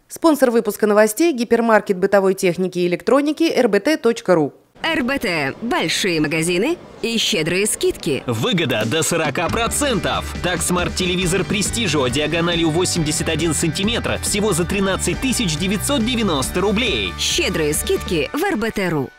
Спонсор выпуска новостей – гипермаркет бытовой техники и электроники rbt.ru. РБТ. Большие магазины и щедрые скидки. Выгода до 40%. Так, смарт-телевизор Престижио диагональю 81 сантиметр всего за 13 990 рублей. Щедрые скидки в РБТ.ру.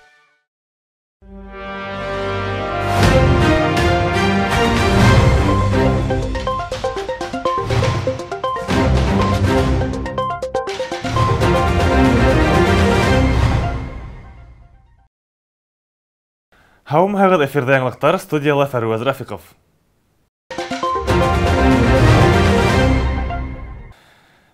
Һаумыһығыҙ, эфирҙа яңылыҡтар, студияла Фәрүәз Рафиҡов.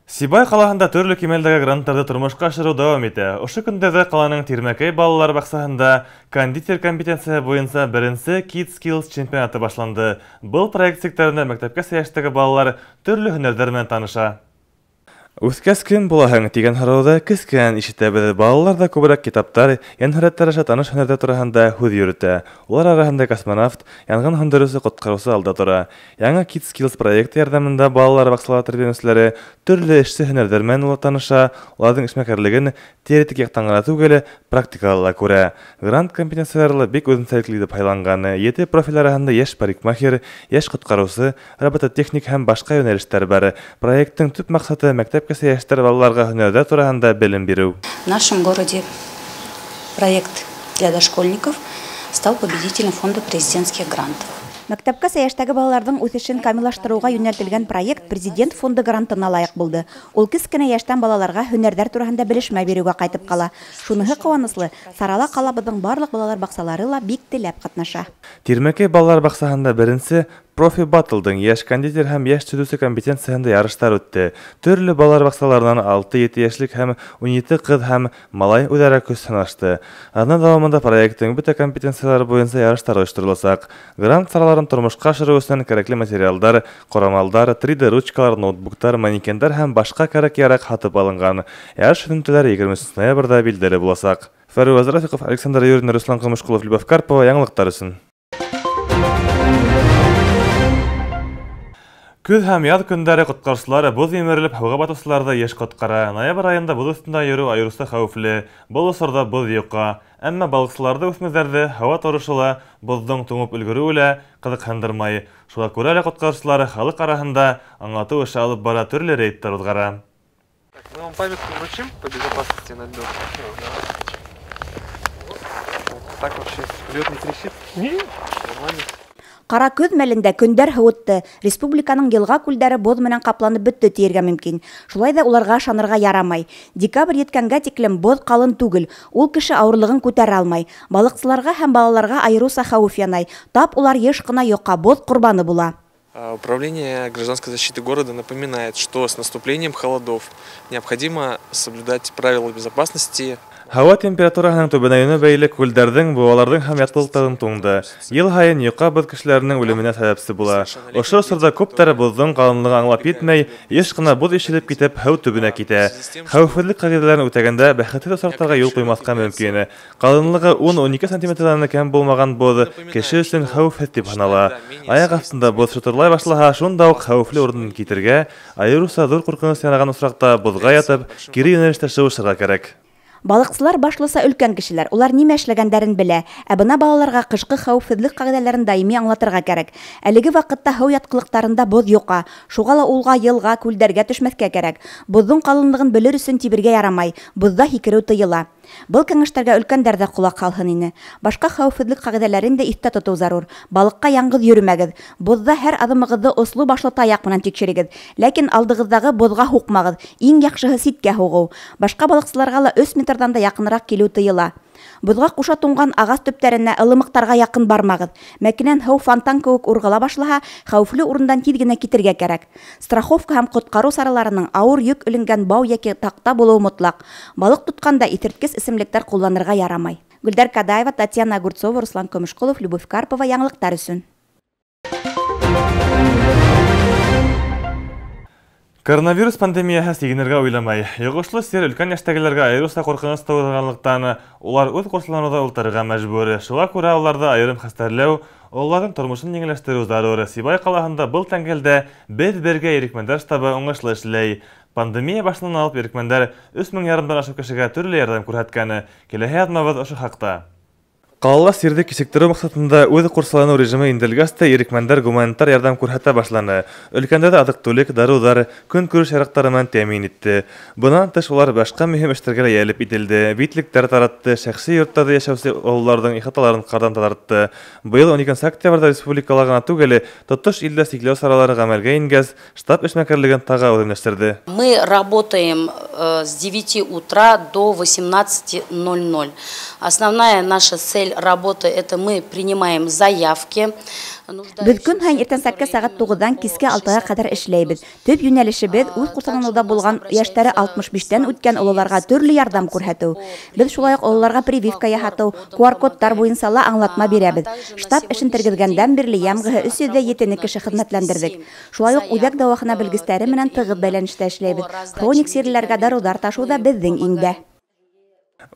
Сибай ҡалаһында төрлө кимәлдәге гранттарҙы тормошҡа ашырыу дауам итә. Ошо көндәрҙә ҡаланың Тирмәкәй балалар баҡсаһында кондитер компетенцияһы буйынса беренсе Kids Skills чемпионаты башланды. Был проект сиктәрендә мәктәпкәсә йәштәге балалар төрлө һөнәрҙәр менән таныша. Үҫкәс кем булаһың тигән һорауҙы кескән ишетәбеҙ. Балалар ҙа күберәк китаптар, йәнһүрәттәр аша таныш һөнәрҙәр тураһында һүҙ йөрөтә. Улар араһында космонавт, янғын һүндереүсе, ҡотҡарыусы алда тора. Яңы Kids Skills проекты ярҙамында балалар баҡсалары тәрбиәләнеүселәре төрлө эшсе һөнәрҙәр менән таныша, уларҙың эшмәкәрлеген теоретик яҡтан ғына түгел, практикала ла күрә. Грант компетенциялары ла бик үҙенсәлекле итеп һайланған. 7 профиль араһында йәш парикмахер, йәш ҡотҡарыусы, робототехник һәм башҡа йүнәлештәр бар. Проекттың төп маҡсаты мәктәп йәштәр балаларға һөнәрҙәр тураһында белем биреү. В нашем городе проект для дошкольников стал победителем фонда президентских грантов. Мәктәпкәсә йәштәге балаларҙың үҫешен камиллаштырыуға йүнәлтелгән проект Президент фонды грантына лайыҡ булды. Ул кескенә йәштән балаларға һөнәрҙәр тураһында белешмә биреүгә ҡайтып ҡала. Шуныһы ҡыуаныслы, сарала ҡалабыҙҙың барлыҡ балалар баҡсалары ла бик теләп ҡатнаша. Тирмәкәй балалар баҡсаһында беренсе Профи Баттлдың йәш кондитер һәм йәш төҙөүсе компетенцияһында ярыштар үтте. Төрлө балалар баҡсаларынан 6-7 йәшлек һәм 17 ҡыҙ һәм малай үҙ-ара көс һынашты. Аҙна дауамында проекттың бөтә компетенциялары буйынса ярыштар ойоштороласаҡ. Грант сараларын тормошҡа ашырыу өсөн кәрәкле материалдар, ҡорамалдар, 3D ручкалар, ноутбуктар, манекендар һәм башҡа кәрәк-яраҡ һатып алынған. Ярыш һөҙөмтәләре 23 ноябрҙә билдәле буласаҡ. Фәрүәз Рафиҡов, Александр Юрин, Руслан Ҡомошҡолов, Любовь Карпова, яңылыҡтар өсөн. Көҙ һәм яҙ көндәре ҡотҡарыусылар боҙ емерелеп һыуға батыусыларҙы йыш ҡотҡара. Ноябрь айында боҙ өҫтөндә йөрөү айырыуса хәүефле. Был осорҙа боҙ йоҡа. Әммә балыҡсыларҙы, үҫмерҙәрҙе һауа торошо ла, боҙҙоң туңып өлгөрөүе лә ҡыҙыҡһындырмай. Шуға күрә лә ҡотҡарыусылар халыҡ араһында аңлатыу эше алып бара, төрлө рейдтар уҙғара. Мы вам памятку вручим по безопасности на льду. Так вообще лед не трещит? Нет. Нормально. Ҡара көҙ мәлендә көндәр һыуытты. Республиканың йылға күлдәре боҙ менән ҡапланып бөттө тиергә мөмкин. Шулай ҙа уларға ышанырға ярамай. Декабрь еткәнгә тиклем боҙ ҡалын түгел. Ул кеше ауырлығын күтәрә алмай. Балыҡсыларға һәм балаларға айырыуса хәүеф янай. Тап улар йыш ҡына йоҡа боҙ ҡорбаны була. Управление гражданской защиты города напоминает, что с наступлением холодов необходимо соблюдать правила безопасности. Һауа температураһының түбәнәйеүенә бәйле күлдәрҙең, быуаларҙың һәм ятҡылыҡтарҙың туңды. Йыл һайын йоҡа боҙ кешеләренең үлеменә сәбәпсе була. Ошо осорҙа күптәре боҙҙоң ҡалынлығын аңлап етмәй, йыш ҡына боҙ ишелеп китеп, һыу төбөнә китә. Хәүефһеҙлек ҡағиҙәләрен үтәгәндә бәхетһеҙ осраҡтарға юл ҡуймаҫҡа мөмкин. Ҡалынлығы 10-12 сантиметрҙан кәм булмаған боҙ кеше өсөн хәүефһеҙ тип һанала. Аяҡ аҫтында боҙ шытырлай башлаһа, шунда уҡ хәүефле урындан китергә, айырыуса ҙур ҡурҡыныс янаған осраҡта боҙға ятып, кире йүнәлештә шыуышырға кәрәк. Балыҡсылар башлыса өлкән кешеләр, улар нимә эшләгәндәрен белә. Ә бына балаларға ҡышҡы хәүефһеҙлек ҡағиҙәләрен даими аңлатырға кәрәк. Әлеге ваҡытта һыу ятҡылыҡтарында боҙ йоҡа, шуға ла улға йылға, күлдәргә төшмәҫкә кәрәк. Боҙҙоң ҡалынлығын белер өсөн тибергә ярамай, боҙҙа һикереү тыйыла. Был кәңәштәргә өлкәндәр ҙә ҡолаҡ һалһын ине. Башҡа хәүефһеҙлек ҡағиҙәләрен дә иҫтә тотоу зарур. Балыҡҡа яңғыҙ йөрөмәгеҙ. Боҙҙа һәр аҙымығыҙҙы осло башлы таяҡ менән тикшерегеҙ. Ләкин алдығыҙҙағы боҙға һуҡмағыҙ. Иң яҡшыһы ситкә һуғыу. Башҡа балыҡсыларға ла 3 метрҙан да яҡыныраҡ килеү тыйыла. Боҙға ҡуша туңған ағас төптәренә, ылымыҡтарға яҡын бармағыҙ. Мәкенән һыу фонтан кеүек урғыла башлаһа, хәүефле урындан тиҙ генә китергә кәрәк. Страховка һәм ҡотҡарыу сараларының ауыр йөк эленгән бау йәки таҡта булыуы мотлаҡ. Балыҡ тотҡанда иҫерткес эсемлектәр ҡулланырға ярамай. Гөлдәр Кадаева, Татьяна Огурцова, Руслан Көмөшҡолов, Любовь Карпова, яңылыҡтар өсөн. Коронавирус пандемияһы сигенергә уйламай. Йоғошло сир өлкән йәштәгеләргә айырыуса ҡурҡыныс тыуҙырғанлыҡтан улар үҙ ҡурсаланыуҙа ултырырға мәжбүр. Шуға күрә уларҙы айырым хәстәрләү, уларҙың тормошон еңелләштереү зарур. Сибай ҡалаһында был тәңгәлдә «Беҙ бергә» ирекмәндәр штабы уңышлы эшләй. Пандемия башынан алып ирекмәндәр 3,5 меңдән ашыу кешегә төрлө ярҙам күрһәткән. Киләһе яҙмабыҙ ошо хаҡта. Ҡалала сирҙе кисектереү маҡсатында үҙ ҡурсаланыу режимы индерелгәс тә ирекмәндәр гуманитар ярҙам күрһәтә башланы. Өлкәндәрҙе аҙыҡ-түлек, дарыуҙар, көнкүреш яраҡтары менән тәьмин итте. Бынан тыш улар башҡа мөһим эштәргә лә йәлеп ителде. Битлектәр таратты, шәхси йорттарҙа йәшәүсе ололарҙың ихаталарын ҡарҙан таҙартты. Быйыл 12 октябрҙә республикала ғына түгел, тотош илдә сикләү саралары ғәмәлгә ингәс, штаб эшмәкәрлеген тағы үҙләштерҙе. Мы работаем с 9 утра до 18:00. Основная наша цель работы – это мы принимаем заявки. Беҙ көн һайын иртәнсәккә сәғәт 9-дан киске 6-ға ҡәҙәр эшләйбеҙ. Төп йүнәлешебеҙ үҙ ҡурсаланыуҙа булған йәштәре 65-тән үткән ололарға төрлө ярҙам күрһәтеү. Беҙ шулай уҡ ололарға прививка яһатыу, QR-кодтар буйынса ла аңлатма бирәбеҙ. Штаб эшен тергеҙгәндән бирле йәмғеһе 307 кеше хеҙмәтләндерҙек. Шулай уҡ үҙәк дауахана белгестәре менән тығыҙ бәйләнештә эшләйбеҙ. Хроник сирлеләргә дарыуҙар ташыу ҙа беҙҙең иңдә.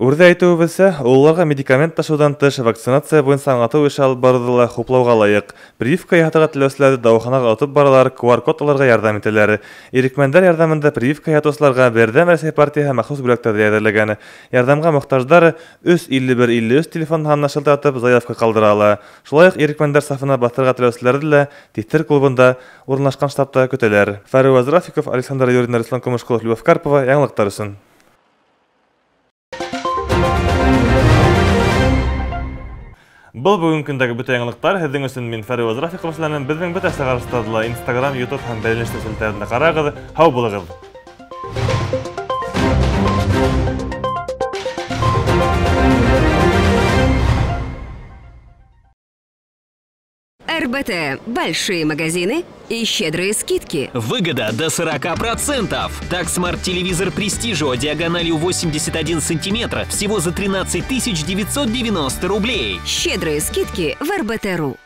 Үрҙә әйтеүебеҙсә, ололарға медикамент ташыуҙан тыш вакцинация буйынса аңлатыу эше алып барыуҙы ла хуплауға лайыҡ. Прививка яһатырға теләүселәрҙе дауаханаға отоп баралар, QR-код алырға ярҙам итәләр. Ирекмәндәр ярҙамында прививка яһатыусыларға Берҙәм Рәсәй партияһы махсус бүләктәрҙе әҙерләгән. Ярҙамға мохтаждар 351 53 телефон һанына шылтыратып заявка ҡалдыра ала. Шулай уҡ ирекмәндәр сафына баҫырға теләүселәрҙе лә Тиҫтер клубында урынлашҡан штабта көтәләр. Фәруаз Рафиков, Александр Юрин, Руслан Кумышҡолов, Любовь Карпова, яңылыҡтар өсөн. Был бөгөн көндәге бөтә яңылыҡтар. Һеҙҙең өсөн мин Фәруаз Рафиҡов эшләнем. Беҙҙең бөтә сығарыштарҙы ла Instagram, YouTube һәм бәйләнеш селтәрендә ҡарағыҙ. Һау булығыҙ! РБТ. Большие магазины и щедрые скидки. Выгода до 40%. Так, смарт-телевизор Престижио диагональю 81 сантиметр всего за 13 990 рублей. Щедрые скидки в РБТ.ру.